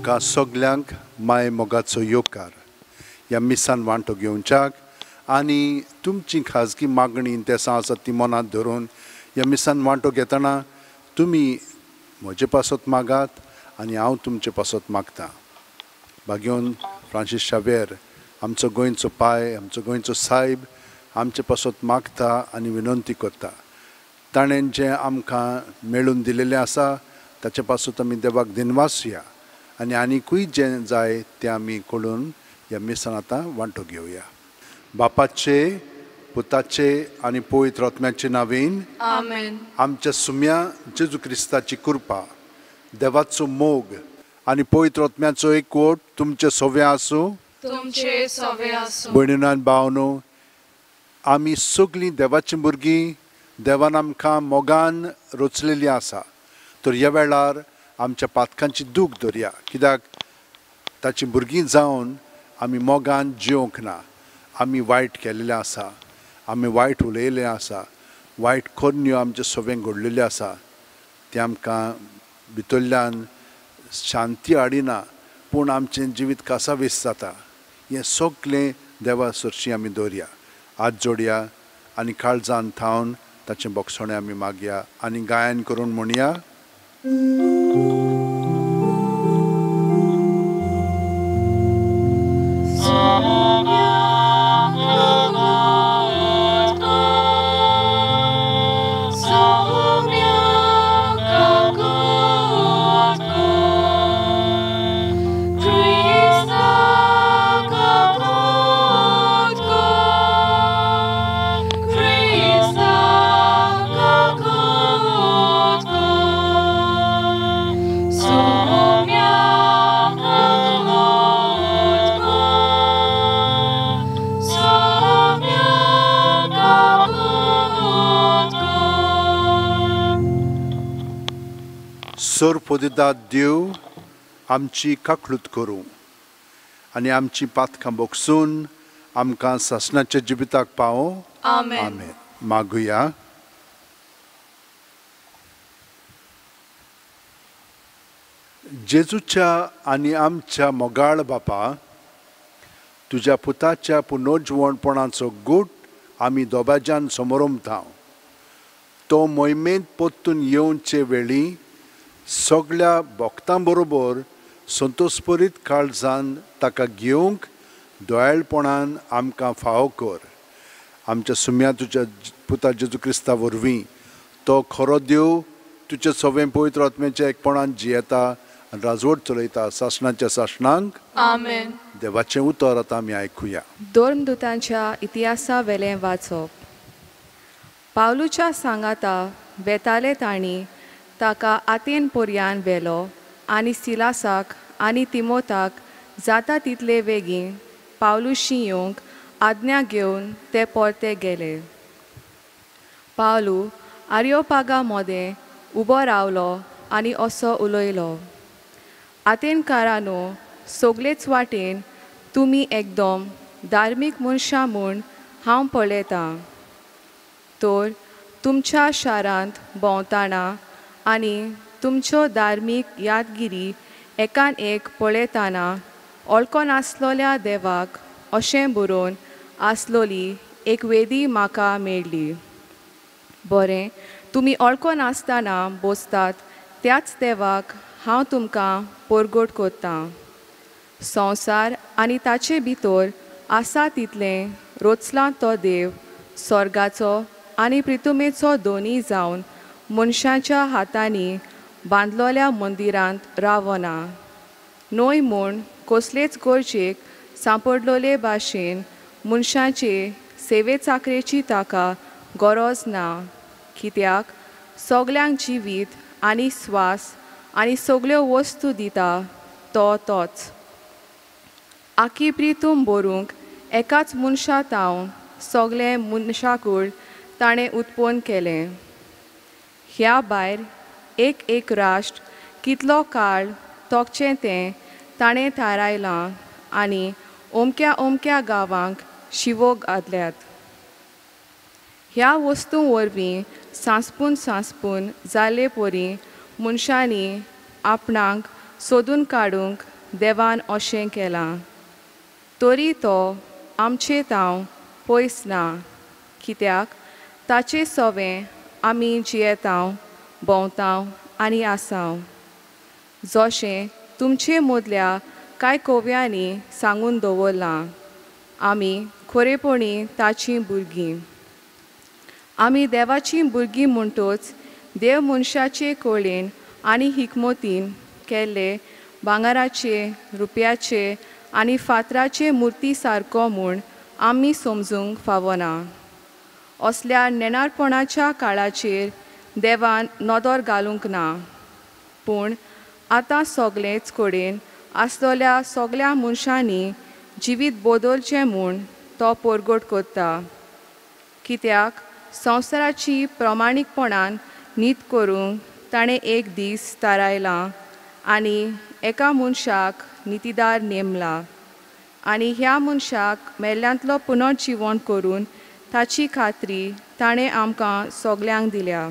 तुमकां सगल्यांक माय मोगाचो येवकार ह्या मिसान वांटो घेवच्याक आनी तुमची खाजगी मागणी तेसां आसात ती मनांत धरून ह्या मिसान वांटो घेतना तुमी म्हजे पासत मागात आनी हांव तुमचे पासत मागतां। भाग्योन फ्रांसीस शावेर आमचो गोंयचो पाय, आमचो गोंयचो सायब आमचे पासत मागता आनी विनंती करता। ताणें जें आमकां मेळून दिलेलें आसा ताचे पासत आमी देवाक दिनवासया आनी आनीकूय जें जाय तें आमी कळून ह्या मिसान आतां वांटो घेवया। बापाचे, पुताचे आनी पवित्र आत्म्याचे नांवेन आमेन। आमच्या सुम्या जेजू क्रिस्ताची कृपा, देवाचो मोग आनी पवित्र आत्म्याचो एकवट तुमचे सवे आसूं, तुमचे सवे आसूं। भयणीनो आनी भावनो, आमी सगळीं देवाचीं भुरगीं, देवान आमकां मोगान रचलेली आसा। तर ह्या वेळार आमच्या पातकांची दूख धरया, कित्याक ताची भुरगीं जावन आमी मोगान जिवंक ना। आमी वायट केल्लें आसा, आमी वायट उलयलें आसा, वायट करण्यो आमचे सवें घडलेल्यो आसा, तें आमकां भितरल्यान शांती हाडिना, पूण आमचें जिवीत कासावीस जाता। हें सगळें देवा सरशी आमी दवरया, हात जोडया आनी काळजान थावन ताचें बोगसणें आमी मागया आनी गायन करून म्हणया। सर्वपदिदात देव आमची काकळूत करूं आनी आमची पातकां बोगसून आमकां सासणाच्या जिविताक पावो। आमेन। मागुया। जेजूच्या आनी आमच्या मोगाळ बापा, तुज्या पुताच्या पुनर्जिवणपणाचो गूट आमी दोबाज्यान समोरमता। तो मोहिमेंत परतून येवचे वेळी सगळ्या भक्तां बरोबर संतोषपरीत काळजान ताका घेवंक दयाळपणान आमकां फावो कर। आमच्या सुम्या तुज्या पुता जेजू क्रिस्ता वरवीं तो खरो देव तुजे सवें पवित्र आत्म्याच्या एकपणान जियेता आनी राजवट चलयता सासणाच्या सासणांक। आमेन। देवाचें उतर आतां आमी आयकुया। धर्मदूतांच्या इतिहासा वेलें वाचप। पावलूच्या सांगाता वेताले तांणी ताका आतेन पोरयान व्हेलो आनी सिलासाक आनी तिमोताक जाता तितले वेगीं पावलूशी येवंक आज्ञा घेवन ते परते गेले। पावलू आर्योपागा मोदें उबो रावलो आनी असो उलयलो, आतेनकारानो, सगळेच वाटेन तुमी एकदम धार्मीक मनशां म्हूण हांव पळयतां। तर तुमच्या शारांत भोंवतना आनी तुमच्यो धार्मीक यादगिरी एकान एक पळयतना वळखनासलोल्या देवाक अशें बरोवन आसलोली एक वेदी म्हाका मेळ्ळी। बरें, तुमी वळखनासतना बसतात त्याच देवाक हांव तुमकां परगट करतां। संवसार आनी ताचे भितर आसा तितलें रचलां तो देव स्वर्गाचो आनी प्रितुमेचो दोनी जावन मनशाच्या हातांनी बांदलोल्या मंदिरांत रावना न्हय म्हूण कसलेच गरजेक सांपडलोले भाशेन मनशाचे सेवे चाकरेची ताका गरज ना, कित्याक सगल्यांक जिवीत आनी स्वास आनी सगल्यो वस्तू दिता तो तोच। आखी प्रितूम बरूंक एकाच मनशा तावन सगळें मनशाकूळ ताणें उत्पन्न केलें। ह्या भायर एक एक राष्ट्र कितलो काळ तोखचें तें ताणें थारायलां आनी अमक्या अमक्या गांवांक शिवो घातल्यात। ह्या वस्तूं वरवीं सांसपून सांसपून जाल्ले परी मनशांनी आपणाक सोदून काडूंक देवान अशें केलां. तरी तो आमचे तांव पयस ना, कित्याक ताचे सवें आमी जियेतांव, भोंवतांव आनी आसांव. जशें तुमचे मदल्या कांय कव्यांनी सांगून दवरलां, आमी खरेपणी ताचीं भुरगीं. आमी देवाचीं भुरगीं म्हणटच देव मनशाचे कळेन आनी हिकमतीन केल्ले भांगराचे, रुपयाचे आनी फातराचे मुर्ती सारको म्हूण आमी समजूंक फावना. असल्या नेणारपणाच्या काळाचेर देवान नदर घालूंक ना, पूण आतां सगळेच कडेन आसलेल्या सगळ्या मनशांनी जिवीत बदलचें म्हूण तो परगट करता. कित्याक संवसाराची प्रमाणीकपणान नीत करूंक ताणें एक दीस थारायला आनी एका मनशाक नितीदार नेमला, आनी ह्या मनशाक मेल्ल्यांतलो पुनर्जिवन करून ताची खात्री ताणें आमकां सगल्यांक दिल्या.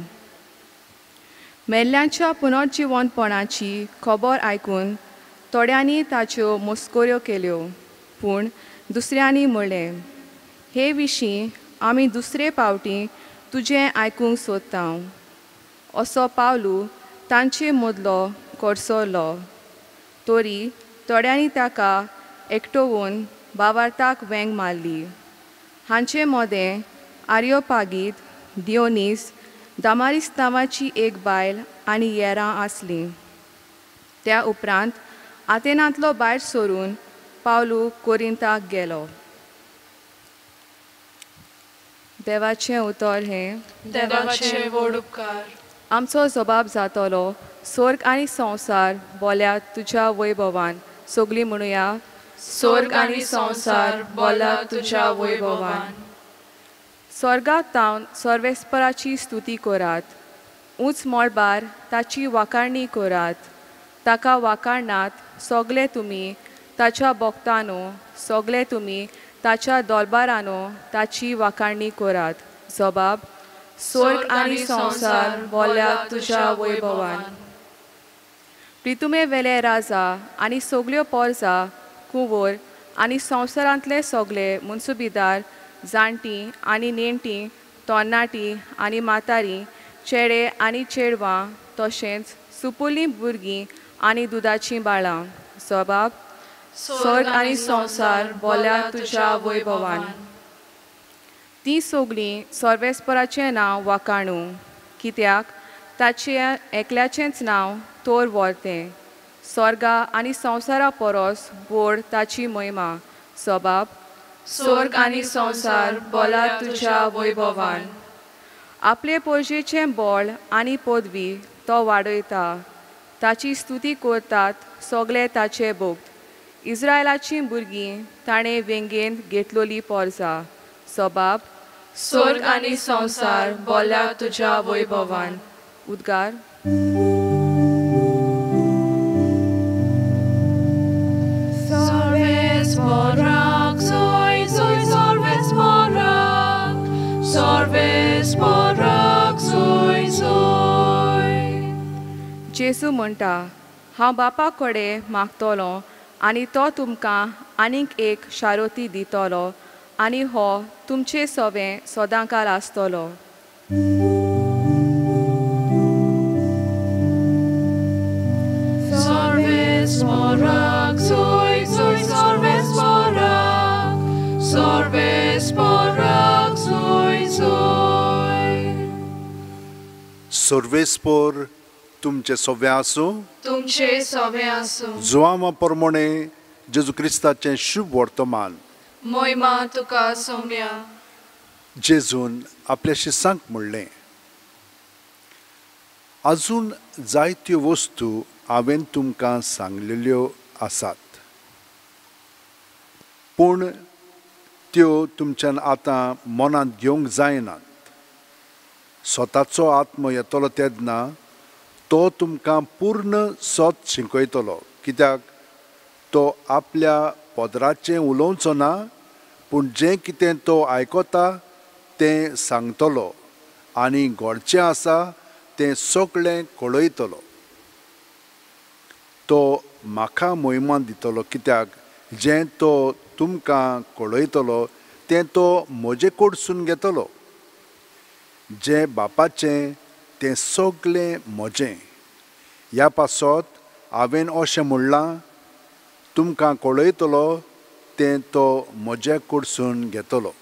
मेल्ल्यांच्या पुनर्जिवनपणाची खबर आयकून थोड्यांनी ताच्यो मस्कऱ्यो केल्यो, पूण दुसऱ्यांनी म्हणलें, हे विशीं आमी दुसरे पावटी तुजें आयकूंक सोदता. असो पावलू तांचे मदलो कडसरलो. तरी थोड्यांनी ताका एकटोवन बावार्थाक वेंग मारली. हांचे मदें आर्योपागीत, दियोनीस, दामारीस नांवाची एक बायल आनी येरां आसलीं. त्या उपरांत आतेनांतलो भायर सरून पावलू कोरिंताक गेलो. देवाचें उतर हें. देवाचे व्हड उपकार. आमचो जबाब जातलो स्वर्ग आनी संवसार बोल्या तुज्या वैभवान. सगळीं म्हणुया, स्वर्ग आनी संवसार बोल्या तुज्या वैभवान. स्वर्गात तावन सर्वेस्पराची स्तुती करात, उंच मळबार ताची वाखाणणी करात. ताका वाखाणनात सगळे तुमी ताच्या भक्तानो, सगळे तुमी ताच्या दरबारानो ताची वाखाणणी करात. जबाब, स्वर्ग आनी संवसार बोल्या तुज्या वैभवान. प्रितुमे वेले राजा आनी सगल्यो पोरजा, कुंवर आनी संवसारांतले सगळे मुन्सुबीदार, जाणटीं आनी नेणटीं, तरणाटीं आनी म्हातारीं, चेडे आनी चेडवां, तशेंच सुपुल्लीं भुरगीं आनी दुदाचीं बाळां. जबाब, स्वर्ग आनी संवसार बोल्या तुज्या वैभवान. तीं सगळीं सर्वेस्पराचें नांव वाखाणू, कित्याक ताचें एकल्याचेंच नांव तोर व्हरतें. स्वर्गा आनी संवसारा परस व्हड ताची महिमा. जबाब, स्वर्ग आनी संवसार बोला तुज्या वैभवान. आपले पोरजेचें बळ आनी पदवी तो वाडयता, ताची स्तुती करतात सगळे ताचे भक्त. इस्रायलाचीं भुरगीं ताणें वेंगेंत घेतलोली पोरजा. जबाब, स्वर्ग आनी संवसार बोल्या तुज्या वैभवान. उद्गार. जेजू म्हणटा, हांव बापा कडेन मागतलो आनी तो तुमकां आनीक एक शारोती दितलो आनी हो तुमचे सवें सदांकाळ आसतलो. सर्वेस्पोर तुमचे सवे आसूं, तुमचे सवे आसूं. जुआमा प्रमाणे जेजू क्रिस्ताचें शुभ वर्तमान. मोहिमा तुका सोम्या. जेजून आपल्या शिसांक म्हणलें, अजून जायत्यो वस्तू हांवें तुमकां सांगलेल्यो आसात, पूण त्यो तुमच्यान आतां मनांत घेवंक जायनात. स्वताचो आत्मो येतलो तेन्ना तो तुमकां पूर्ण सत शिकयतलो, कित्याक तो आपल्या पदराचें उलोवचो ना, पूण जें कितें तो आयकता तें सांगतलो आनी घडचें आसा तें सगळें कळयतलो. तो म्हाका मोहिमान दितलो, कित्याक जें तो तुमकां कळयतलो तें तो म्हजे कडसून घेतलो. जें बापाचें तें सगळें म्हजें. ह्या पासत हांवें अशें म्हणलां, तुमकां कळयतलो तें तो म्हजे कडसून घेतलो.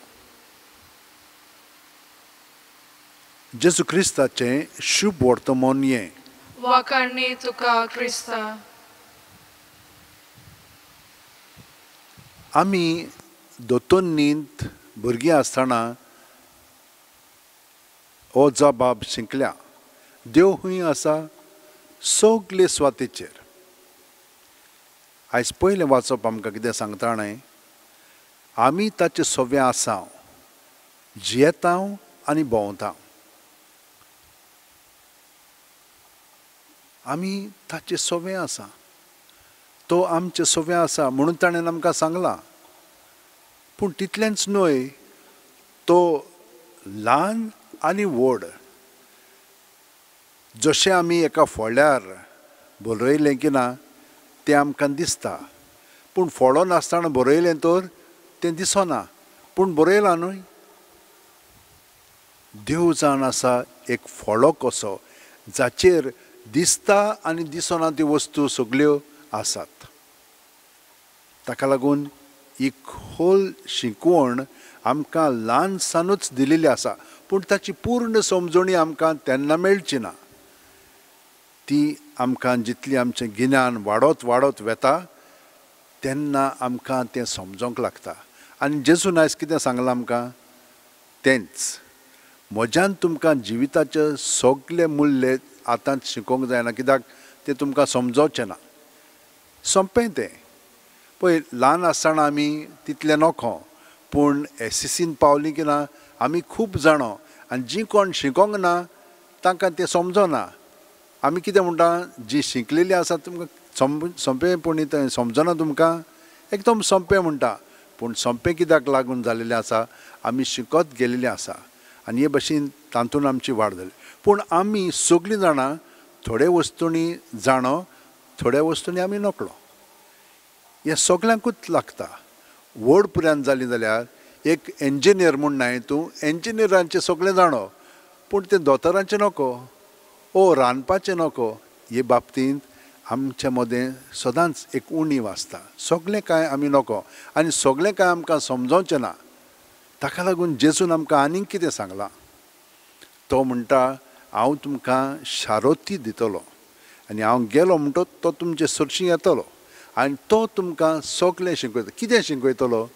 जेजू क्रिस्ताचें शुभ वर्तमान हें. वाखाणणी तुका क्रिस्ता. आमी दोतोन्नींत भुरगीं आसतना हो जबाब शिकल्या, देव खंय आसा? सगळे सुवातेचेर. आयज पयलें वाचप आमकां कितें सांगता न्हय, आमी ताचे सवे आसा, जियेता आनी भोंवता. आमी ताचे सवे आसा, तो आमचे सवे आसा म्हणून ताणें आमकां सांगलां. पूण तितलेंच न्हय, तो ल्हान आनी व्हड. जशें आमी एका फोळ्यार बरयलें की ना तें आमकां दिसता, पूण फोळो नासतना बरयलें तर तें दिसना, पूण बरयलां न्हय. देव जावन आसा एक फोळो कसो जाचेर दिसता आनी दिसना त्यो वस्तू सगल्यो आसात. ताका लागून ही खोल शिकवण आमकां ल्हानसानूच दिलेली आसा, पूण ताची पूर्ण समजणी आमकां तेन्ना मेळची ना. ती आमकां जितली आमचें गिन्यान वाडत वाडत वेता तेन्ना आमकां तें समजोंक लागता. आनी जेजून आयज कितें सांगलां आमकां तेंच, म्हज्यान तुमकां जिविताचे सगळे मूल्य आतांच शिकोवंक जायना, कित्याक तें तुमकां समजोवचें ना. सोंपें तें. पळय, ल्हान आसतना आमी तितलें नको, पूण एसएससीन पावलीं की ना आमी खूब जाणो, आनी जीं कोण शिकोंक ना तांकां तें समजना. आमी कितें म्हणटा, जीं शिकलेलीं आसा तुमकां सोंपें, पूण तें समजना तुमकां, एकदम सोंपें म्हणटा. पूण सोंपें कित्याक लागून जालेलें आसा, आमी शिकत गेलेलीं आसा आनी हे भशेन तातूंत आमची वाड जाली. पूण आमी सगळीं जाणां थोडे वस्तूंनी जाणो, थोड्या वस्तूंनी आमी नकळो. हें सगल्यांकूच लागता. व्हड पुरान जालीं जाल्यार एक इंजिनियर म्हूण न्हय तूं, इंजिनियरांचें सगळें जाणो, पूण तें दोतोरांचें नको, ओ रांदपाचें नको. हे बाबतींत आमचे मदें सदांच एक उणीव आसता. सगळें कांय आमी नको आनी सगळें कांय आमकां समजोवचें ना. ताका लागून जेजून आमकां आनीक कितें सांगलां, तो म्हणटा हांव तुमकां शारोती दितलो आनी हांव गेलो म्हणटो तो तुमचे सरशीं येतलो आनी तो तुमकां सगळें शिकयतलो. कितें शिकयतलो?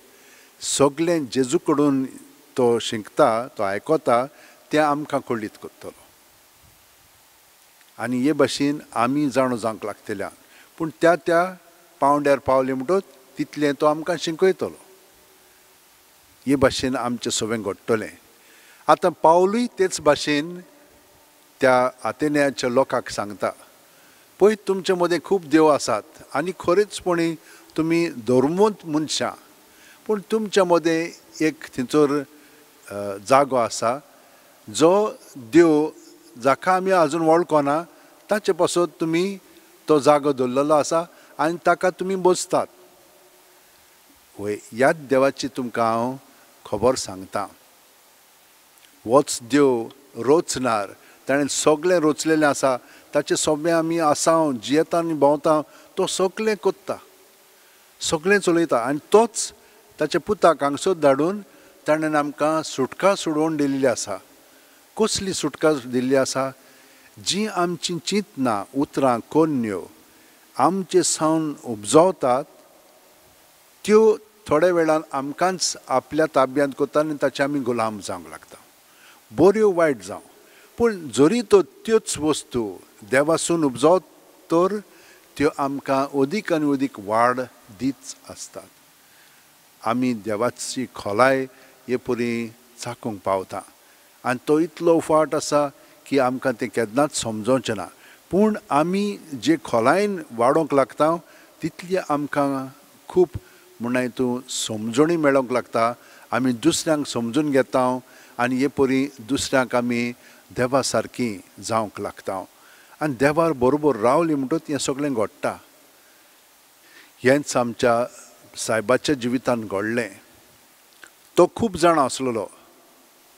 सगळें जेजू कडून तो शिकता, तो आयकता, तें आमकां कळीत करतलो. आनी हे भशेन आमी जाणो जावंक लागतल्या. पूण त्या त्या पावंड्यार पावले म्हणटच तितलें तो आमकां शिकयतलो. हे भाशेन आमचें सगळें घडटलें. आतां पावलूय तेच भाशेन त्या आतेन्याच्या लोकांक सांगता, पळय तुमचे मदें खूब देव आसात आनी खरेंचपणी तुमी धर्मवंत मनशां, पूण तुमच्या मदें एक थंयसर जागो आसा जो देव जाका आमी आजून वळखना ताचे पासत तुमी तो जागो दवरलेलो आसा आनी ताका तुमी बसतात. वय, ह्याच देवाची तुमकां हांव खबर सांगता. होच देव रोचणार, ताणें सगळें रोचलेलें आसा, ताचें सगळें आमी आसा, जियेता आनी भोंवता, तो सगळें कोत्ता, सगळें चलयता. आनी तोच ताच्या पुताक हांगसर धाडून ताणें आमकां सुटका सोडोवन दिल्ली आसा. कसली सुटका दिल्ली आसा? जी आमची चिंतनां, उतरां, कोन्न्यो आमचे सावन उपजवतात त्यो थोड्या वेळान आमकांच आपल्या ताब्यांत करता आनी ताचे आमी गुलाम जावंक लागता. बऱ्यो वायट जावं, पूण जरी तो त्योच वस्तू देवासून उपजवत तर त्यो आमकां अदीक आनी अदीक वाड दीत आसतात. आमी देवाची खोलाय हे परी चाकूंक पावता आनी तो इतलो उफाट आसा की आमकां तें केन्नाच समजोवचें ना. पूण आमी जे खोलायेन वाडोवंक लागता तितली आमकां खूब म्हणून तूं समजणी मेळोंक लागता. आमी दुसऱ्यांक समजून घेता आनी हे परी दुसऱ्यांक आमी देवा सारकी जावंक लागता आनी देवार बरोबर रावली म्हणटच हें सगळें घडटा. हेंच आमच्या सायबाच्या जिवितान घडलें. तो खूब जाणां आसलेलो,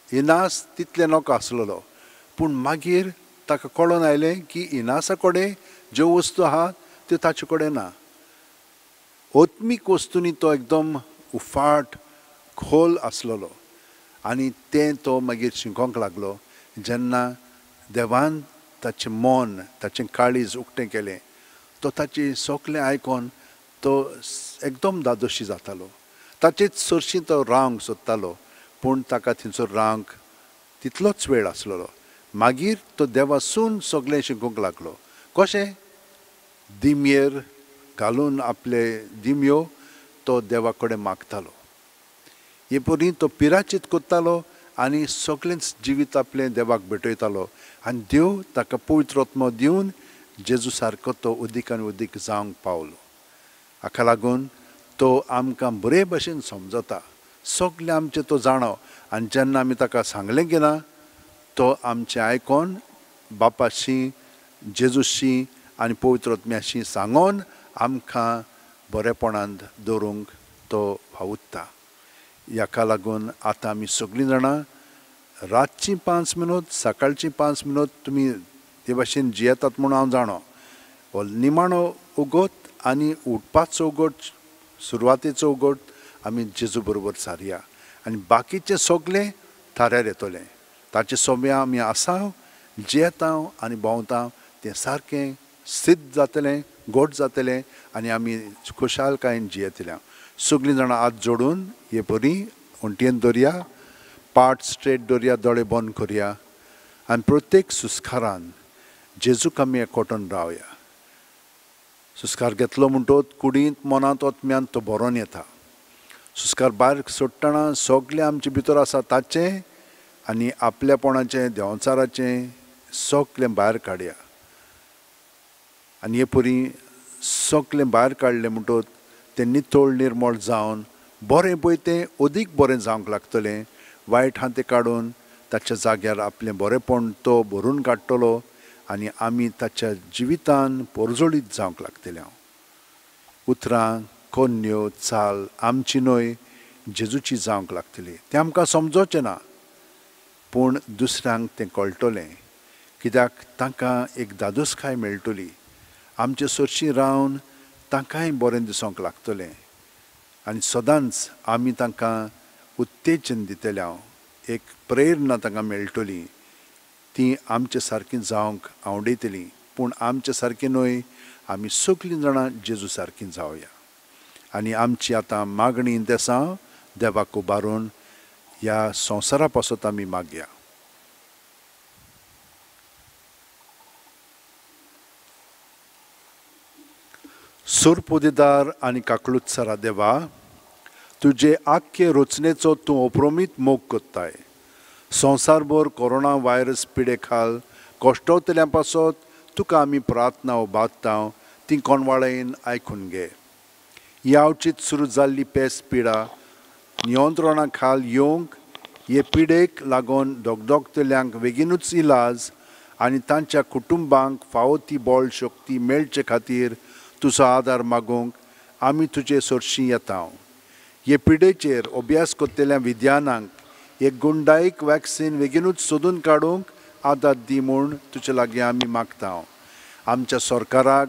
इनास तितलें नोको आसलेलो, पूण मागीर ताका कळोन आयलें की इनासा कडेन ज्यो वस्तू आहा त्यो ताचे कडेन ना. आत्मीक वस्तूंनी तो एकदम उफाट खोल आसलेलो आनी तें तो मागीर शिकोवंक लागलो. जेन्ना देवान ताचें मन, ताचें काळीज उक्तें केलें, तो ताचें सगळें आयकोन तो एकदम धादोशी जातालो. ताचेच सरशीं तो रावंक सोदतालो, पूण ताका थंयसर रावंक तितलोच वेळ आसलेलो. मागीर तो देवासून सगळें शिकूंक लागलो. कशें? दिमयेर घालून आपले दिमयो तो देवा कडेन मागतालो. हे परी तो पिराचीत करतालो आनी सगळेंच जिवीत आपलें देवाक भेटयतालो आनी देव ताका पवित्र आत्मो दिवन जेजू सारको तो अदीक आनी अदीक जावंक पावलो. हाका लागून तो आमकां बरे भशेन समजता, सगळें आमचें तो जाणो. आनी जेन्ना आमी ताका सांगलें की ना, तो आमचें आयकोन बापाशी, जेजूशी आनी पवित्र आत्म्याशी सांगोन आमकां बरेपणांत दवरूंक तो वावुरता. हाका लागून आतां आमी सगळीं जाणां रातचीं 5 मिनट, सकाळचीं 5 मिनट तुमी ते भाशेन जियेतात म्हूण हांव जाणो. हो निमाणो उगोत आनी उठपाचो उगोट, सुरवातेचो उगोट आमी जेजू बरोबर सारया आनी बाकीचें सगळें थाऱ्यार येतलें. ताचे सोम्या आमी आसा, जियेता आनी भोंवता, तें सारकें सिद्ध जातलें, गोड जातलें आनी आमी खुशालकायेन जियेतले. सगळीं जाणां हात जोडून हे बरी वण्टीन दवरया, पाट स्ट्रेट दवरया, दोळे बंद करया आनी प्रत्येक सुस्कारान जेजूक आमी एकवटून रावया. सुस्कार घेतलो म्हणटोच कुडींत, मनांत, आत्म्यांत तो भरोन येता. सुस्कार भायर सोडटना सगळें आमचे भितर आसा ताचें आनी आपल्यापणाचें, देंवचाराचें सगळें भायर काडया. आनी हे परी सगळें भायर काडलें म्हणटोच तें नितळ निर्मळ जावन बरें पळय तें अदीक बरें जावंक लागतलें. वायट आहा तें काडून ताच्या जाग्यार आपलें बरेंपण तो भरून काडटलो आनी आमी ताच्या जिवितान परजळीत जावंक लागतले. उतरां, कोन्यो, चाल आमची न्हय जेजूची जावंक लागतली. तें आमकां समजोचें ना, पूण दुसऱ्यांक तें कळटलें, कित्याक तांकां एक धादोसकाय मेळटली. आमचे सरशीं रावन तांकांय बरें दिसूंक लागतलें आनी सदांच आमी तांकां उत्तेजन दितले, एक प्रेरणा तांकां मेळटली. ती आमचे सारकीं जावंक आवडयतलीं, पूण आमचे सारकीं न्हय, आमी सगळीं जाणां जेजू सारकीं जावया. आनी आमची आतां मागणी देसां देवाक उबारून ह्या संवसारा पासत आमी मागया. सुरपोदेदार आनी काकळुत्सरा देवा, तुजे आख्खे रचनेचो तूं अप्रमीत मोग कोत्ताय. संवसारभर कोरोना व्हायरस पिडे खाल कश्टवतल्या पासत तुका आमी प्रार्थना उबारता, ती कोणवाळेन आयकून घे. ह्या अवचीत सुरू जाल्ली पेस पिडा नियंत्रणा खाल येवंक, हे पिडेक लागून दगदगतल्यांक बेगीनूच इलाज आनी तांच्या कुटुंबांक फावो ती बळ शक्ती मेळचे खातीर तुजो आदार मागूंक आमी तुजे सरशीं येता. हे पिडेचेर अभ्यास करतल्या विद्यानांक एक गुंडायक वॅक्सीन बेगीनूच सोदून काडूंक आदार दी म्हूण तुजे लागीं आमी मागता. आमच्या सरकाराक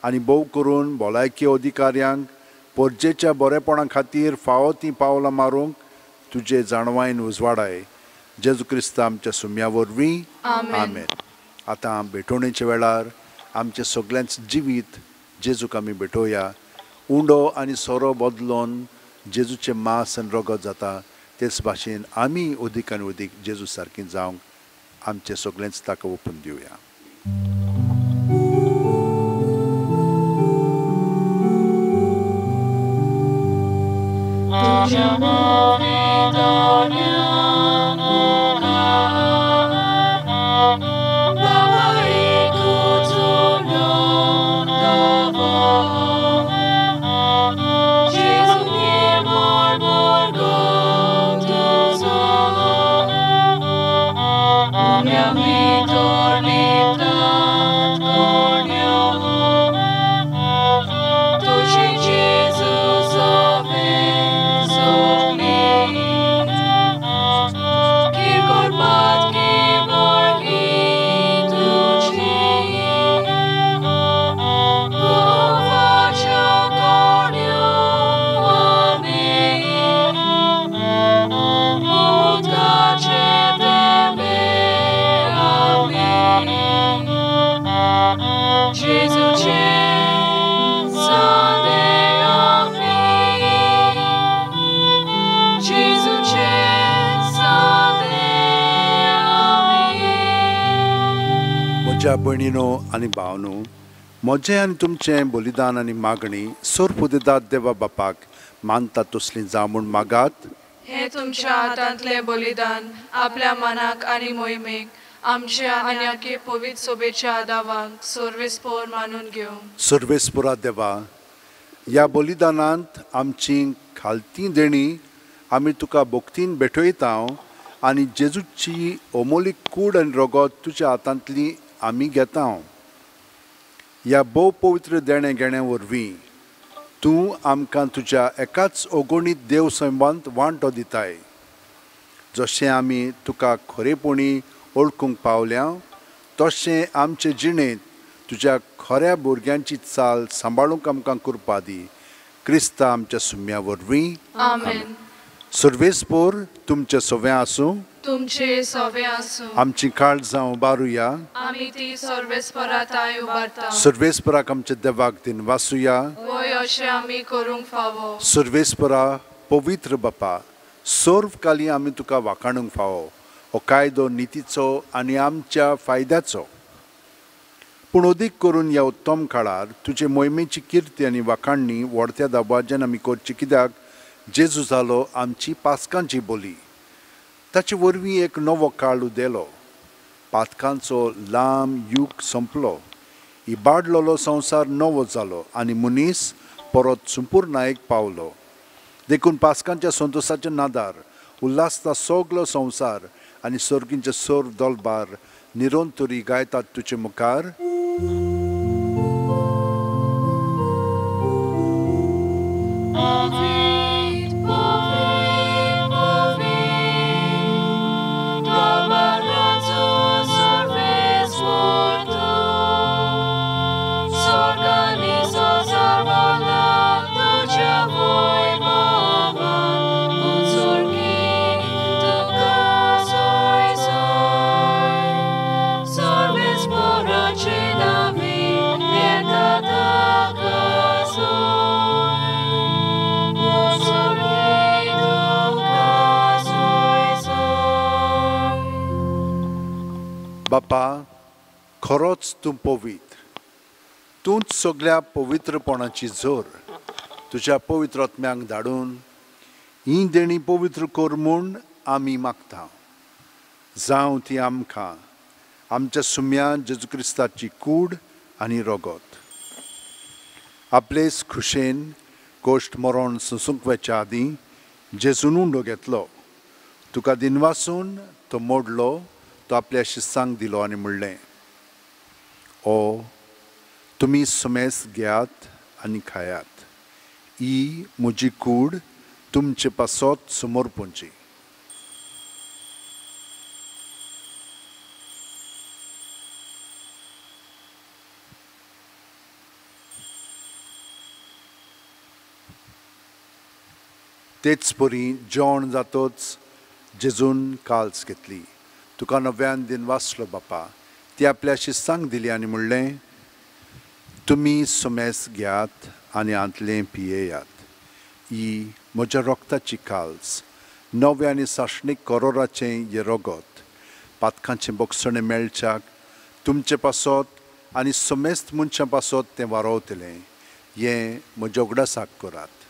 आनी भोव करून भलायकी अधिकाऱ्यांक परजेच्या बरेपणा खातीर फावो तीं पावलां मारूंक तुजे जाणवायन उजवाडाय. जेजू क्रिस्त आमच्या सुम्या वरवीं, आमेन. आतां भेटवणेच्या वेळार आमचें सगळ्यांच जिवीत जेजूक आमी भेटोवया. उंडो आनी सोरो बदलोन जेजूचें मांस आनी रगत जाता, तेच भाशेन आमी अदीक आनी अदीक जेजू सारकीं जावंक आमचें सगळेंच ताका ओपून दिवया. Tuji म्हज्या भयणीनो आनी भावनो, म्हजें आनी तुमचें बलिदान आनी मागणी सर्वपुदेदात देवा बापाक मानता तसली जावं म्हूण मागात। हें तुमच्या हातांतलें बलिदान आपल्या मनाक आनी मोहिमेक आमच्या आनी आखे पवित्र सोबेच्या दावांक सर्वेस्पोर मानून घेवं। सर्वेस्पोरा देवा, ह्या बलिदानांत आमची खालती देणी आमी तुका भक्तीन भेटयता आनी जेजूची अमोलीक कूड आनी रगत तुज्या हातांतली आमी घेता। ह्या भोव पवित्र देणें घेणे वरवीं तूं आमकां तुज्या एकाच अगणीत देव सैमांत वांटो दिताय। जशें आमी तुका खरेपणी ओळखूंक पावल्या तशें आमचे जिणेंत तुज्या खऱ्या भुरग्यांची चाल सांबाळूंक आमकां कृपा दी। क्रिस्ता आमच्या सुम्या वरवीं आमेन। सर्वेस्पोर तुमचे सवे आसूं, तुमचे सवे आसूं। आमची काळजां उबारुया, आमी ती सर्वेस्परा ताय उबारता। सर्वेस्पराक आमच्या देवाक दिन वासुया, वय अशें आमी करूंक फावो। सर्वेस्परा पवित्र बापा, सर्व काली आमी तुका वाखाणूंक फावो। हो कायदो नितीचो आनी आमच्या फायद्याचो, पूण अदीक करून ह्या उत्तम काळार तुजे मोहिमेची किर्ती आनी वाखाणणी व्हडत्या दबाज्यान आमी करची, कित्याक जेजू जालो आमची पास्कांची बोली। ताचे वरवीं एक नवो काळ उदेलो, पातकांचो लांब यूग सोंपलो, इबाडलेलो संवसार नवो जालो आनी मनीस परत संपूर्णायेक पावलो। देखून पास्कांच्या संतोसाच्या नादार उल्हासता सगलो संवसार आनी सर्गींचे सर्व दलबार निरंतरी गायतात तुजे मुखार। बापा, खरोच तूं पवित्र, तूंच सगळ्या पवित्रपणाची जोर। तुज्या पवित्र आत्म्यांक धाडून ही देणी पवित्र कर म्हूण आमी मागता। जावं ती आमकां आमच्या सुम्या जेजू क्रिस्ताची कूड आनी रगत। आपलेच खुशेन कोश्ट मरण सोंसूंक वचच्या आदीं जेजून उंडो घेतलो, तुका दिनवासून तो मोडलो, तो आपल्या शिस्सांक दिलो आनी म्हणलें, ओ तुमी सुमेस घेयात आनी खायात, ही म्हजी कूड तुमचे पासत समर्पणची। तेच परी जेवण जातोच जेजून काल्स घेतली, तुका नव्यान दिन वाचलो बापा, ती आपल्या शिस्सांक दिली आनी म्हणलें, तुमी सुमेस घेयात आनी आंतलें पियेयात, ही म्हज्या रक्ताची काल्स, नव्या आनी सासणीक करोराचें हें रगत, पातकांचें बोगसणें मेळच्याक तुमचे पासत आनी समेस्त मनशां पासत तें वारोवतलें, हें म्हज्या उगडासाक करात।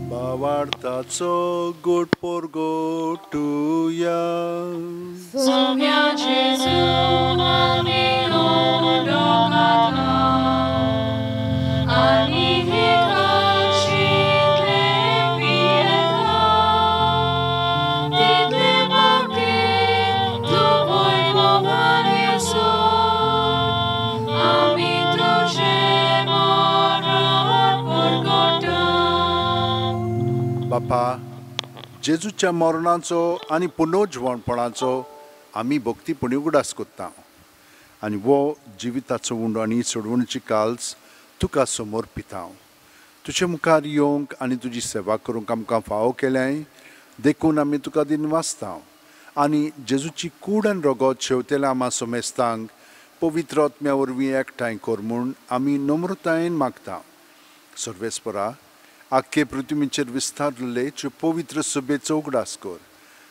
बावार्थाचो गोट पोरगोटुया, सोम्या जेजू आमी उडो घाता आनी हे काळशींतले पियेता, तितले फावटी तूं वैभवान येसो, आमी तुजें मरण परगटा। बापा, जेजूच्या मरणाचो आनी पुनर्जिवणपणाचो आमी भक्तीपणी उगडास करता आनी वो जिविताचो उंडो आनी सोडवणीची काल्स तुका समर्पिता। तुजे मुखार येवंक आनी तुजी सेवा करूंक आमकां फावो केल्याय, देखून आमी तुका दिनवासता आनी जेजूची कूड आनी रगत शेवतेल्या आमा समेस्तांक पवित्र आत्म्या वरवीं एकठांय कर म्हूण आमी नम्रतायेन मागता. सर्वेस्परा, आख्खे पृथ्वीचेर विस्तारलेले तुजे पवित्र सभेचो उगडास कर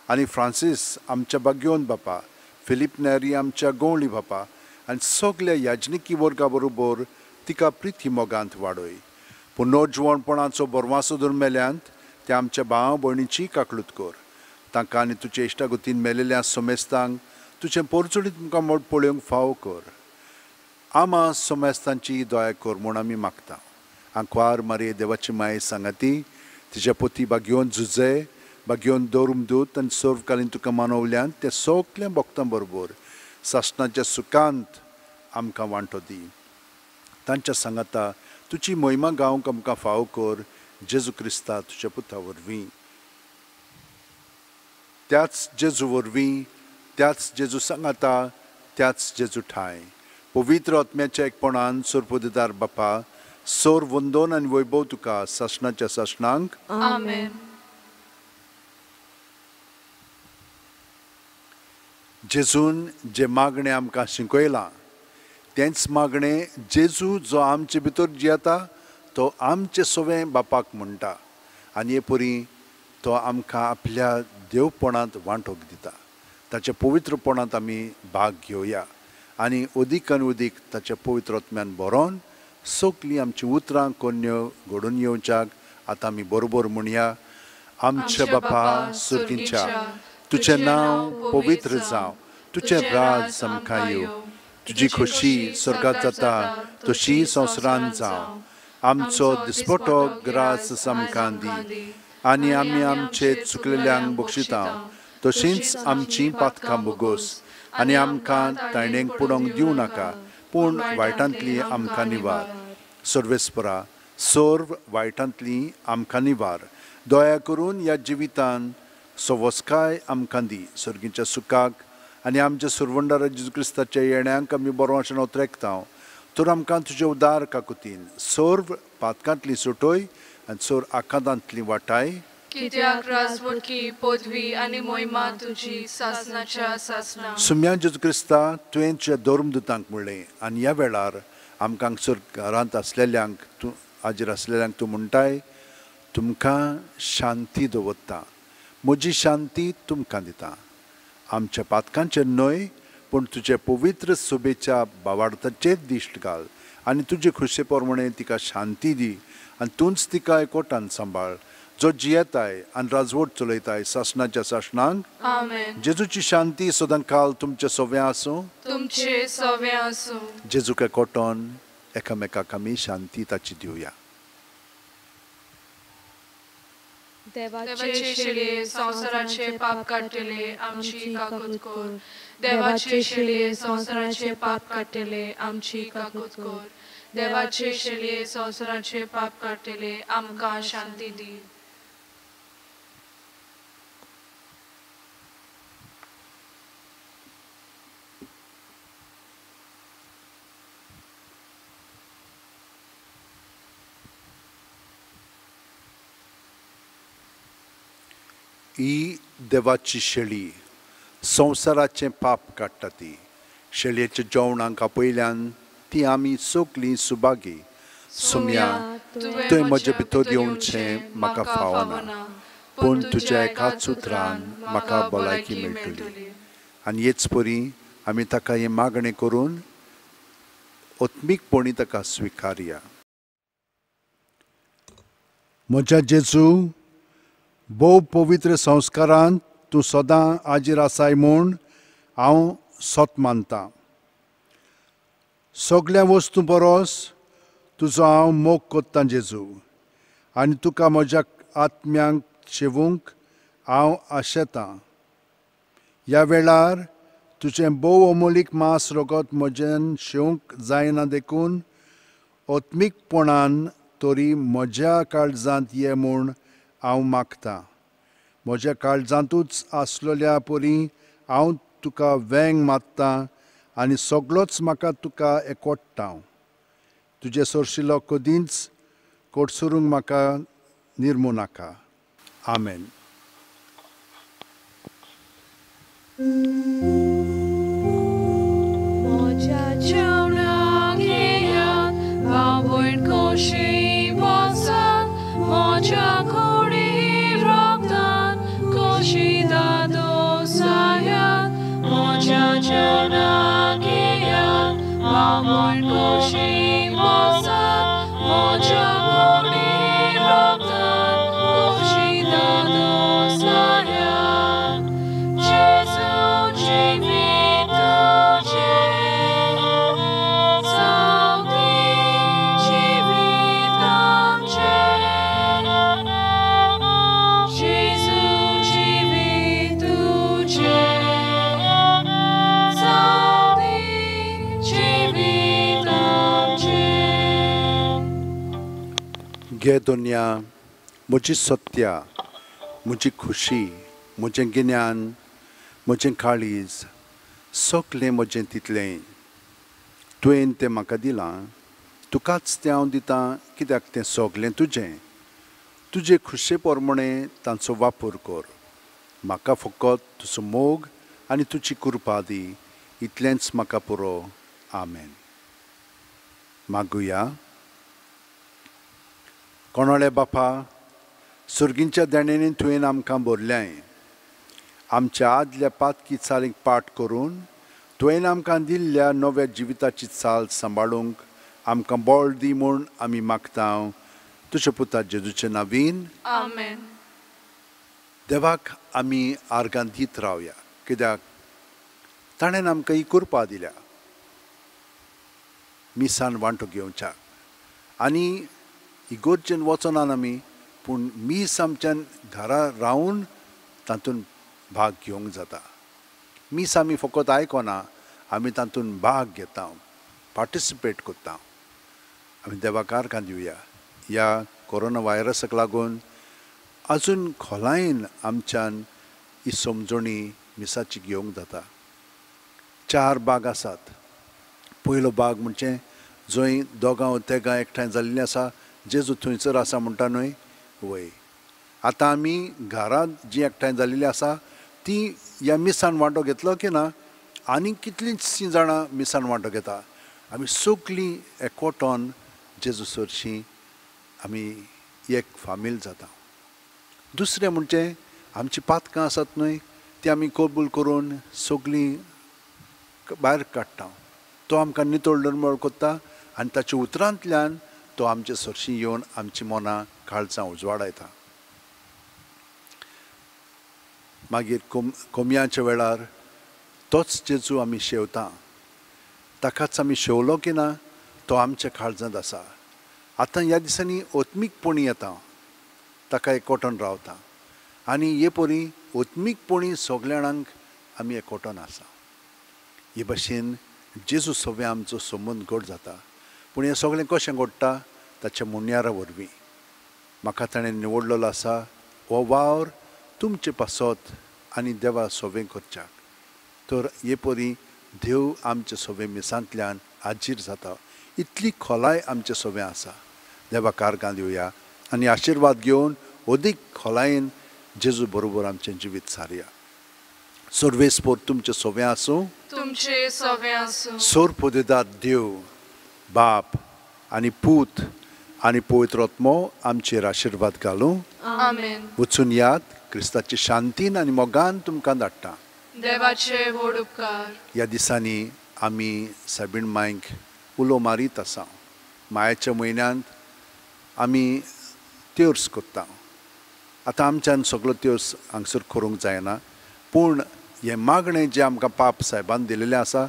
आनी फ्रांसीस आमच्या भाग्यवंत बापा, फिलीप नेरी आमच्या गवळी बापा आनी सगल्या याजनिकी वर्गा बरोबर तिका प्रिती मोगांत वाडय. पुनर्जिवणपणाचो बरवासो धरून मेल्यांत त्या आमच्या भाव भयणीची काकळूत कर. तांकां आनी तुजे इश्टागतीन मेलेल्या सोमेस्तांक तुजें पोरचुडीत मुखामळ पळोवंक फावो कर. आमा सोमेस्तांची दया कर म्हूण आमी मागता. आंकवार मारये देवाची माये सांगाती तिच्या पोती भाग्योवन झुजे भाग्योवन दौरमदूत आनी सर्वकालीन तुका मानवल्यांत त्या सगल्या भक्तां बरोबर सासणाच्या सुखांत आमकां वांटो दी. तांच्या सांगाता तुजी मोहिमा गावंक आमकां फावो कर, जेजू क्रिस्ता तुज्या पुता वरवीं. त्याच जेजू वरवीं, त्याच जेजू सांगाता, त्याच जेजू ठाय पवित्र आत्म्याच्या एकपणान सोरपोदेदार बापा सोर वंदोन आनी वैभव तुका सासणाच्या सासणांक. आमेन. जेजून जे मागणें आमकां शिकयलां तेंच मागणें जेजू जो आमचे भितर जियेता तो आमचे सवें बापाक म्हणटा आनी हे परी तो आमकां आपल्या देवपणांत वांटोक दिता. ताच्या पवित्रपणांत आमी भाग घेवया आनी अदीक आनी अदीक ताच्या पवित्र आत्म्यान बरोवन सगलीं आमचीं उतरां कोन्यो घडून येवच्याक आतां आमी बरोबर म्हणया. आमच्या बापा सुर्गींच्या, तुजें नांव पवित्र जावं, तुजें राज आमकां येवं, तुजी खोशी स्वर्गांत जाता तशी संवसारांत जावं. आमचो दिसपटो ग्रास आमकां दी आनी आमी आमचे चुकलेल्यांक बक्षिता तशींच आमचीं पातकां भोगोस आनी आमकां ताणेंक पुडोवंक दिवं नाका, पूण वायटांतली आमकां निवार. सर्वेस्परा, सर्व वायटांतली आमकां निवार. दया करून ह्या जिवितान सवस्काय आमकां दी. सर्गीच्या सुखाक आनी आमच्या सुरवंडारा जेजू क्रिस्ताच्या येण्यांक आमी बरो अशें नोत्रेकता. तर आमकां तुजे उदार काकुतीन सर्व पातकांतली सुटोय आनी सर्व आकांतांतली वाटाय. कित्याक राजवटकी पदवी आनी मोहिमा तुजी सासणाच्या सासणा. सुम्या जेजू क्रिस्ता, तुवें तुज्या धर्मदूतांक म्हणलें आनी ह्या वेळार आमकां हांगसर घरांत आसलेल्यांक तूं हाजीर आसलेल्यांक तूं म्हणटाय, तुमकां शांती दवरता, म्हजी शांती तुमकां दिता. आमच्या पातकांचेर न्हय पूण तुजे पवित्र सभेच्या बावार्थाचेर दिश्ट घाल आनी तुजे खुशे प्रमाणे तिका शांती दी आनी तूंच तिका एकवटान सांबाळ, जो जियेताय आनी राजवट चलयताय सासणाच्या सासणांक. आमेन. जेजूची शांती सदांकाल तुमचे सवें आसूं, तुमचे सवें आसूं. जेजूक एकवटोन एकामेकाक आमी शांती ताची दिवया. देवाचे शिले संवसाराचे पाप काडटले आमची काकूत कर. देवाचे शिले संवसाराचे पाप काडटले आमची काकूत कर. देवाचे शिले संवसाराचे पाप काडटले आमकां शांती दी. ही देवाची शेळी संवसाराचें पाप काडटा. ती शेळयेच्या जेवणाक आपयल्यान ती आमी सगलीं सुभागी. सुम्या, तुवें म्हजे भितर येवचें म्हाका फावना, पूण तुज्या एकाच उतरान म्हाका भलायकी मेळटली. आनी हेच परी आमी ताका हें मागणें करून आत्मीकपणी ताका स्विकारया. म्हज्या जेजू, भोव पवित्र संस्कारांत तूं सदां हाजीर आसाय म्हूण हांव सत मानतां. सगल्या वस्तूं परस तुजो हांव मोग कोत्तां जेजू, आनी तुका म्हज्या आत्म्यांक शेवूंक हांव आशेतां. ह्या वेळार तुजें भोव अमोलीक मांस रगत म्हजेन शेवंक जायना देखून आत्मीकपणान तरी म्हज्या काळजांत ये म्हूण हांव मागतां. म्हज्या काळजांतूच आसलेल्या परी हांव तुका वेंग मारतां आनी सगळोच म्हाका तुका एकवट्टा. तुजे सरशिलो कदींच कोटसरूंक म्हाका निर्मू नाका. आमेन. म्हज्या जेवणाक येयात, भाव भयण कशी बसात, म्हज्या कुडी रोगतान कशी दादोसायात. म्हज्या जेवणाक येयात, भाव भयण कशी बसात, म्हज्या कुडी रोगतान कशी दादोसायात. जेजू जिवीत तुजें, जावं दी जिवीत आमचें. जेजू जिवीत तुजें, जावं दी जिवीत आमचें. घे दुनिया म्हजी सत्या, म्हजी खुशी, म्हजें गिन्यान, म्हजें काळीज, सगलें म्हजें तितलें तुवें तें म्हाका दिलां. तुकाच तें हांव दितां, कित्याक तें सगलें तुजें. तुजे खुशे प्रमाणे तांचो वापर कर. म्हाका फकत तुजो मोग आनी तुजी कृपा दी, इतलेंच म्हाका पुरो. आमेन. मागुया. कोणाले बापा, सर्गींच्या देण्यांनी तुवें आमकां भरल्याय. आमच्या आदल्या पातकी चालीक पाठ करून तुवें आमकां दिल्ल्या नव्या जिविताची चाल सांबाळूंक आमकां बळ दी म्हूण आमी मागता तुज्या पुता जेजूचे नांवीन. आमेन. देवाक आमी आर्गां दीत रावया, कित्याक ताणें आमकां ही कृपा दिल्या मिसान वांटो घेवच्याक. आनी इगोर्जेन वचनात आमी, पूण मीस आमच्यान घरा रावन तातूंत भाग घेवंक जाता. मीस आमी फकत आयकना, आमी तातूंत भाग घेता, पार्टिसिपेट करता. आमी देवाक आर्गां दिवया. ह्या कोरोना व्हायरसाक लागून अजून खोलायेन आमच्यान ही समजणी मिसाची घेवंक जाता. 4 भाग आसात. पयलो भाग म्हणजे जंय दोगां तेगां एकठांय जाल्लीं आसा, जेजू थंयसर आसा म्हणटा न्हय वय. आतां आमी घरांत जीं एकठांय जाल्लीं आसा ती ह्या मिसान वांटो घेतलो की ना, आनी कितलींशीं जाणां मिसान वांटो घेता. आमी सगलीं एकवटोन जेजू सरशीं आमी एक फामील जाता. दुसरें म्हणजे आमचीं पातकां आसात न्हय, ती आमी कबूल करून सगलीं भायर काडटा. तो आमकां नितळ निर्मळ करता आनी ताच्या उतरांतल्यान तो आमचे सरशीं येवन आमची मनां काळजां उजवाडायता. मागीर कोमयाच्या वेळार तोच जेजू आमी शेवता. ताकाच आमी शेवलो की ना, तो आमच्या काळजांत आसा. आतां ह्या दिसांनी आत्मीकपणी येता, ताका एकवटून रावता आनी हे परी आत्मीकपणी सगल्या जाणांक आमी एकवटून आसा. हे भाशेन जेजू सगळें आमचो संबंद घट जाता. पूण हें सगळें कशें घडटा? ताच्या मुन्यारा वरवीं. म्हाका ताणें निवडलेलो आसा हो वावर तुमचे पासत आनी देवा सोवें करच्याक. तर हे परी देव आमचे सोवे मिसांतल्यान हाजीर जाता. इतली खोलाय आमचे सोवें आसा. देवाक आर्गां दिवया आनी आशिर्वाद घेवन अदीक खोलायेन जेजू बरोबर आमचें जिवीत सारया. सर्वेस्पोर तुमचें सोवें आसूं, तुमचे सोवें आसूं. सोरपोदेदाद देव बाप आनी पूत आनी पवित्र आत्मो आमचेर आशिर्वाद घालूं. आमेन. वचून याद क्रिस्ताची शांतीन आनी मोगान तुमकां धाडटा. देवाचे व्हड उपकार. ह्या दिसांनी आमी सायबीण मायक उलो मारीत आसा. मायाच्या म्हयन्यांत आमी त्योर्स करता. आतां आमच्यान सगलो त्योर्स हांगसर करूंक जायना, पूण हें मागणें जें आमकां पाप सायबान दिलेलें आसा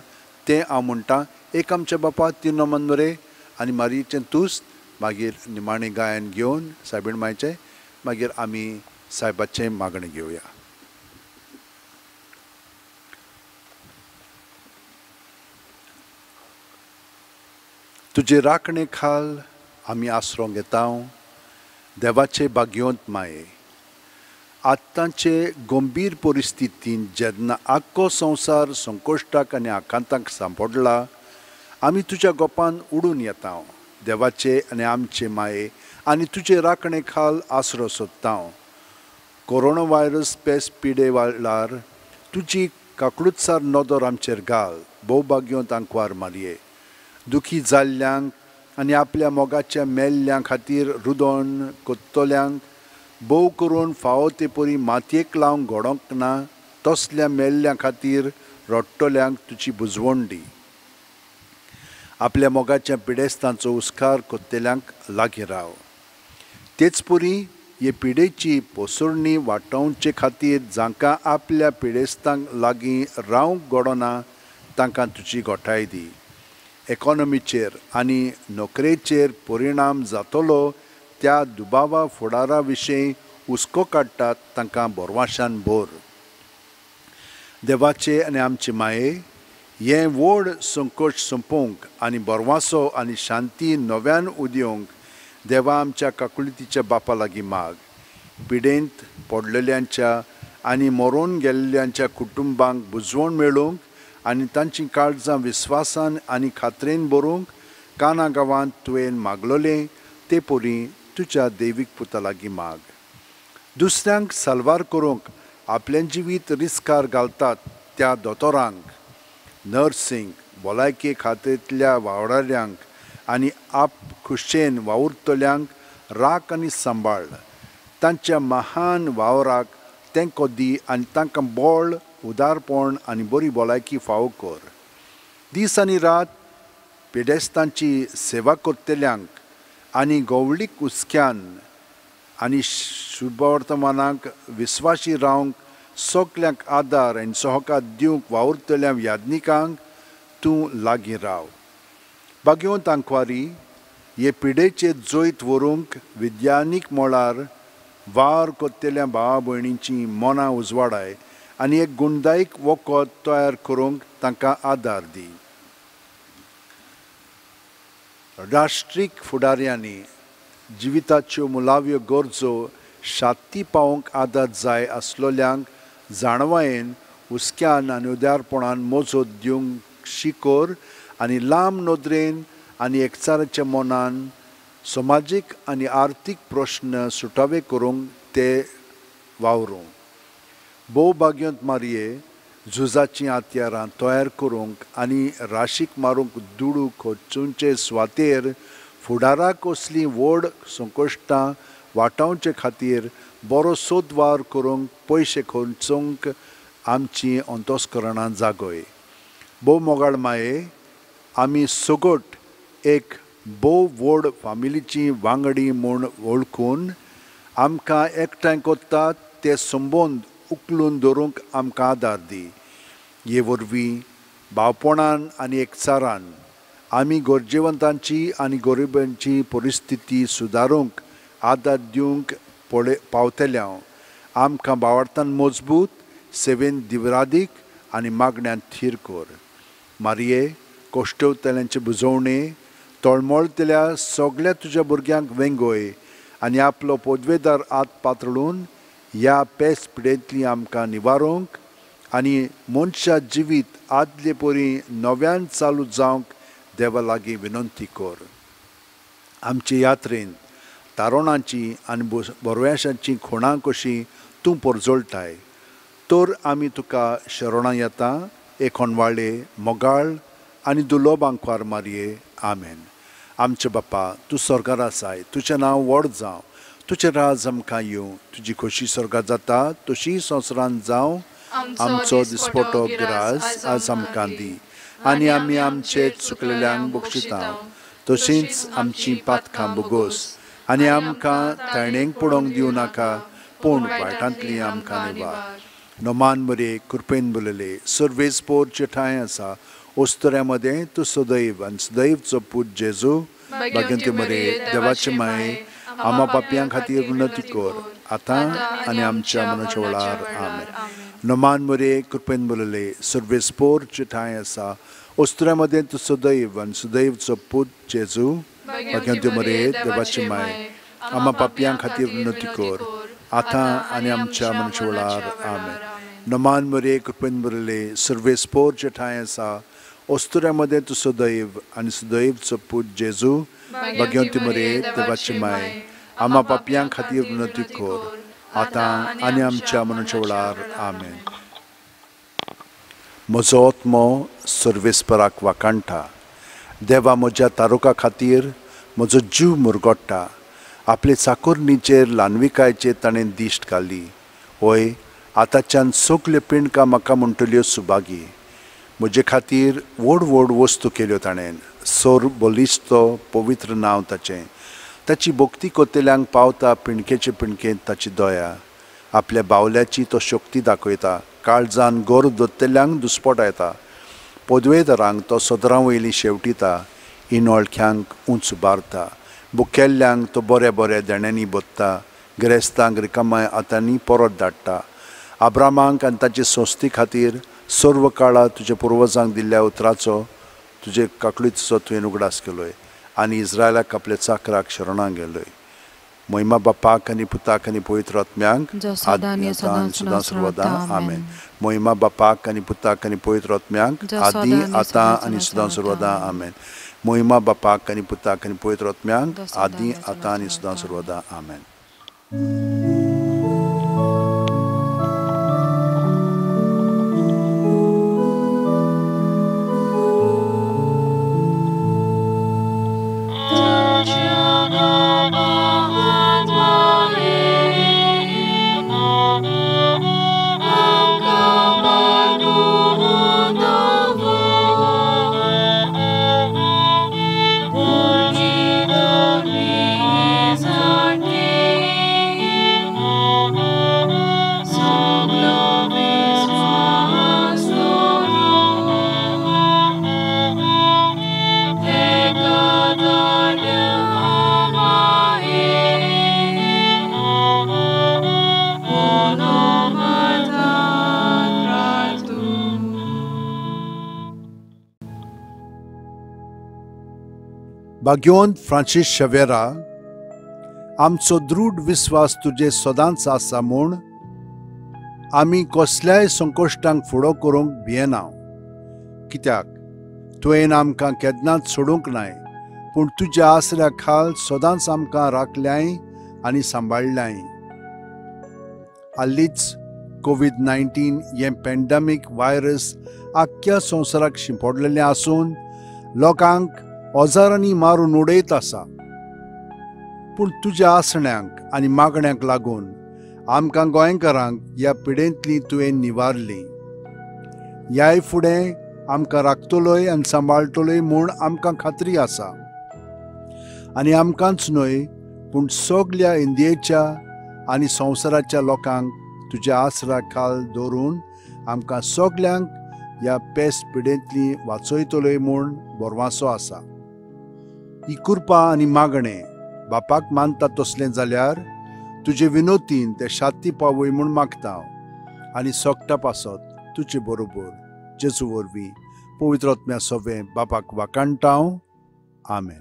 तें हांव म्हणटा. एक आमच्या बापा, 3 नोव्हेंबर आनी मारयेचें तुस्त, मागीर निमाणें गायन घेवन सायबीण मायचें, मागीर आमी सायबाचें मागणें घेवया. तुजे राखणे खाल आमी आसरो घेता, देवाचे भाग्योंत माये. आतांचे गंभीर परिस्थितींत जेन्ना आख्खो संवसार संकश्टाक आनी आकांताक सांपडला, आमी तुज्या गोपान उडून येता. देवाचे आनी आमचे माये आनी तुजे राखणे खाल आसरो सोदता. कोरोना व्हायरस पेस पिडे वेळार तुजी काकळुतसार नदर आमचेर घाल. भोवभाग्योंत आंकवार मारये. दुखी जाल्ल्यांक आनी आपल्या मोगाच्या मेल्ल्यां खातीर रुदोन कोत्तल्यांक भोव करून फावो ते परी मातयेक लावंक घडोंक ना तसल्या मेल्ल्यां खातीर रडटल्यांक तुजी बुजवण दी. आपल्या मोगाच्या पिडेस्तांचो हुस्कार कोत्तेल्यांक लागीं राव. तेच परी हे पिडेची पोसरणी वाटावचे खातीर जांकां आपल्या पिडेस्तांक लागीं रावंक घडना तांकां तुजी गोठाय दी. इकॉनॉमीचेर आनी नोकरेचेर परिणाम जातलो त्या दुबावा फुडारा विशीं हुस्को काडटात तांकां भरवाशान भर. देवाचे आनी आमचे माये हें व्हड संकट सोंपोवंक आनी भरवासो आनी शांती नव्यान उदेवंक देवा आमच्या काकुळतीच्या बापा लागीं माग. पिडेंत पडलेल्यांच्या आनी मरून गेल्ल्यांच्या कुटुंबांक बुजवण मेळूंक आनी तांचीं काळजां विस्वासान आनी खात्रेन भरूंक काना गांवांत तुवें मागलोलें ते परी तुज्या दैवीक पुता लागीं माग. दुसऱ्यांक साल्वार करूंक आपलें जिवीत रिस्कार घालतात त्या दोतोरांक, नर्सींक, भलायकी खात्यांतल्या वावराड्यांक आनी आप खुशेन वावुरतल्यांक राख आनी सांबाळ. तांच्या महान वावराक तेंको दी आनी तांकां बळ, उदारपण आनी बरी भलायकी फावो कर. दीस आनी रात पिडेस्तांची सेवा करतल्यांक आनी गोवळीक हुस्क्यान आनी शुभवर्तमानाक विस्वाशी रावंक सगल्यांक आदार आनी सहकार दिवंक वावुरतल्या याज्ञिकांक तूं लागीं राव. बागेवंत आंकवारी हे पिडेचेर जैत व्हरूंक विज्ञानीक मळार वावर करतल्या भावा भयणींची मनां उजवाडाय आनी एक गुणदायक वखद तयार करूंक तांकां आदार दी. राष्ट्रीक फुडाऱ्यांनी जिविताच्यो मुळाव्यो गरजो शाती पावोवंक आदार जाय आसलोल्यांक जाणवायेन, हुस्क्यान आनी उदारपणान मजत दिवंक शिकोर आनी लांब नदरेन आनी एकचाराच्या मनान समाजीक आनी आर्थीक प्रश्न सुटावे करूंक ते वावरूं. भोव भाग्यवंत मारये झुजाचीं हत्यारां तयार करूंक आनी राशीक मारूंक दुडू खर्चुंचे सुवातेर फुडाराक असलीं व्हड संकश्टां वाटावचे खातीर बरो सोद वावर करूंक पयशे खर्चूंक आमचीं अंतस्करणां जागय. भोव मोगाळ माये, आमी सगट एक भोव व्हड फामिलीची वांगडी म्हूण वळखून आमकां एकठांय करतात ते संबंद उखलून दवरूंक आमकां आदार दी. हे वरवीं भावपणान आनी एकचारान आमी गरजेवंतांची आनी गरिबांची परिस्थिती सुदारूंक आदार दिवंक पावतले. आमकां भावार्थान मजबूत, सेवेन दिवरादीक आनी मागण्यान थीर कर. मारये, कश्टवतल्यांचे बुजवणे तळमळतल्या सगळ्या तुज्या भुरग्यांक वेंगय आनी आपलो पदवेदार हात पातळून ह्या पेस पिडेंतली आमकां निवारूंक आनी मनशा जिवीत आदले परी नव्यान चालू जावंक देवा लागीं विनंती कर. आमचे यात्रेन तारोणाची आनी बरव्याशांची खुणां कशी तूं परजळटाय तर आमी तुका शरणां येता. एक होनवाळे, मोगाळ आनी दुर्लभ आंकवार मारये, आमेन. आमचे बापा, तूं स्वर्गार आसाय, तुजें नांव व्हड जावं, तुजें राज आमकां येवं, तुजी खोशी स्वर्गार जाता तशी संवसारांत जावं. आमचो दिसपटो ग्रास आज आमकां दी आनी आमी आमचे चुकलेल्यांक बक्षिता तशींच आमची पातकां बोगोस आनी आमकां ताणेंक पडोवंक दिवं नाका, पूण वायटांतली आमकां निवार. नमान मरे, कृपेन बोलले, सर्वेस्पोर ठांय आसा, ओस्तऱ्या मदें तूं सदैव आनी सदैवचो पूत जेजू भाग्यवंती मरे, देवाचे माये, आमा पापयां खातीर विनंती कर आतां आनी आमच्या मनाच्या वेळार. आमेन. नमान मरे, कृपेन बोलले, सर्वेस्पोर ठांय आसा, ओस्तऱ्या मदें तूं सदैव आनी सदैवचो पूत जेजू भाग्यवंती मरे, देवाचे माये, आमा पापयां खातीर विनंती कर आतां आनी आमच्या मनाच्या वेळार. आमेन. नमान मरे, कृपेन भरले, सर्वेस्पोर ठांय आसा, ओस्तुऱ्या मदें तूं सदैव आनी सदैवचो पूत जेजू भाग्यवंती मरे, देवाचे माये, आमा पापयां खातीर विनंती कर आतां आनी आमच्या मनाच्या वेळार. आमेन. म्हजो आत्मो सर्वेस्पराक वाखाणटा देवा म्हज्या तारुका खातीर म्हजो जीव मुरगोट्टा. आपले चाकोरणीचेर ल्हानविकायचेर ताणें दिश्ट घाली. हय, आतांच्यान सगल्यो पिंडकां म्हाका म्हणटल्यो सुभागी. म्हजे खातीर व्हड व्हड वस्तू केल्यो ताणें. सोर बलिश्त पवित्र नांव ताचें. ताची भक्ती कोत्तेल्यांक पावता पिंडकेचे पिंडकेंत ताची दया. आपल्या बावल्याची तो शक्ती दाखयता. काळजान गोर दत्तेल्यांक दुस्पटायता. पदवेदारांक तो सदरां वयली शेवटिता. इनोळख्यांक उंच उबारता. बुकेल्ल्यांक तो बऱ्या बऱ्या देण्यांनी बदता. गिरेस्तांक रिकामाय हातांनी परत धाडटा. आब्रामांक आनी ताचे संस्थे खातीर सर्व काळा तुज्या पुर्वजांक दिल्ल्या उतराचो तुजे काकळीचो तुवें उगडास केलोय आनी इस्रायलाक आपल्या चाकराक शरणां गेलोय. महिमा बापाक आनी पुताक आनी पवित्र आत्म्यांक सदां सर्वदा आमेन. महिमा बापाक आनी पुताक आनी पवित्र आत्म्यांक आदी आतां आनी सदां सर्वदा आमेन. महिमा बापाक आनी पुताक आनी पवित्र आत्म्यांक आदी आतां आनी सदां सर्वदा आमेन. भाग्यवंत फ्रांसीस शेवेरा, आमचो दृढ विस्वास तुजे सदांच आसा म्हूण आमी कसल्याय संकश्टांक फुडो करूंक भियेना. कित्याक तुवें आमकां केन्नाच सोडूंक नाय, पूण तुज्या आसऱ्या खाल सदांच आमकां राखल्याय आनी सांबाळल्याय. हालींच कोवीड-19 हें पॅन्डेमीक व्हायरस आख्ख्या संवसाराक शिंपडलेलें आसून लोकांक हजारांनी मारून उडयत आसा. पूण तुज्या आसण्यांक आनी मागण्यांक लागून आमकां गोंयकारांक ह्या पिडेंतली तुवें निवारली. ह्याय फुडें आमकां राखतलोय आनी सांबाळटलोय म्हूण आमकां खात्री आसा. आनी आमकांच न्हय पूण सगल्या इंडियेच्या आनी संवसाराच्या लोकांक तुज्या आसरा खाल दवरून आमकां सगल्यांक ह्या पेस्ट पिडेंतली वाचयतलोय म्हूण भरवासो आसा. ही कृपा आनी मागणें बापाक मानता तसलें जाल्यार तुजे विनोतीन ते शांती पावय म्हूण मागता आनी सोगटा पासत तुजे बरोबर जेजू वरवीं पवित्र आत्म्या सोवें बापाक वाकाणटा. आमेन.